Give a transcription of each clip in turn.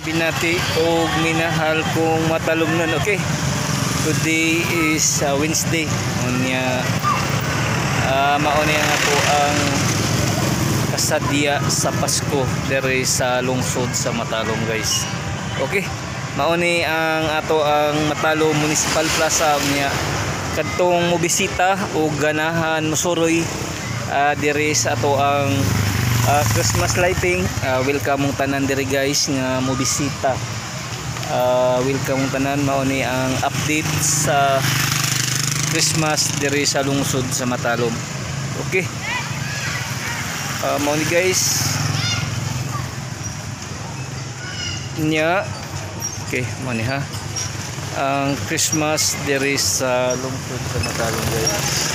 Binati og minahal kong matalomnon. Okay. Today is Wednesday. Unya mao ni nga po ang kasadya sa Pasko diri sa lungsod sa Matalom, guys. Okay. Mao ni ang ato ang Matalom Municipal Plaza. Unya kadtong mobisita o ganahan mosuroy diri sa ato ang Christmas lighting, welcome mong tanan diri, guys, nga mobisita. Welcome mong tanan. Mao ni ang update sa Christmas diri sa lungsod sa Matalom. Okay. Mao ni, guys. Nya okay, mao ni ha ang Christmas diri sa lungsod sa Matalom, guys.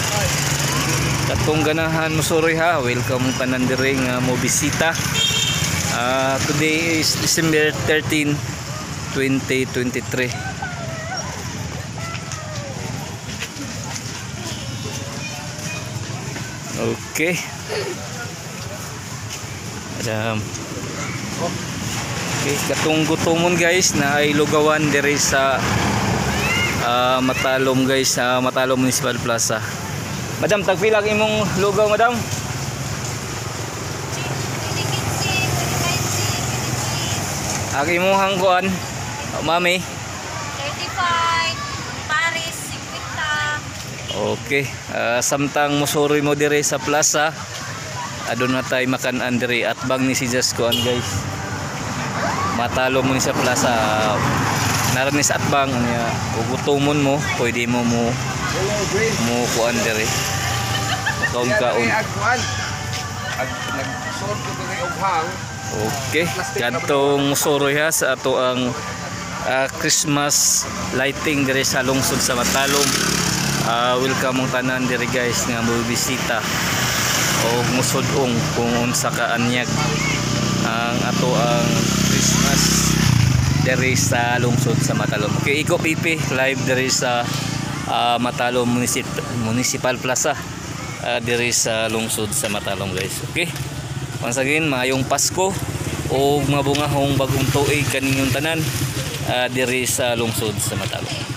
Katong ganahan mosuroy ha, welcome mong tanan diri nga mo bisita. Today is December 13, 2023. Okay. Adam. Okay, katong gutomon, guys, na ay lugawan diri sa Matalom, guys, sa Matalom Municipal Plaza. Madam, tagpila ang imong lugaw, madam? 15, Ang imong hangkuan, mami. 35, Paris, 50. Okay, samtang musuroy mo dire sa plaza, aduna na tay makan-an dire at bang ni si Jascoan, guys. Matalo mo ni sa plaza, naran ni sa atbang niya, ug gutomon mo, pwede mo mo Hello, Green. mo kuan dire. Kaon kaon. Agkuan. Ag nagsuot ko diri og hang. Okay, kadtong musuroy ha sa ato ang Christmas lighting dire sa lungsod sa Matalom. Welcome mong tanan dire, guys, nga mobisita o musud-ong kung unsa ka anyag ang ato ang Christmas diri sa lungsod sa Matalom. Okay, Iko Pipi live diri sa Matalom Municipal Plaza diri sa lungsod sa Matalom, guys. Okay. Once again, maayong Pasko o mabungahong bagong tuig kaninyong tanan diri sa lungsod sa Matalom.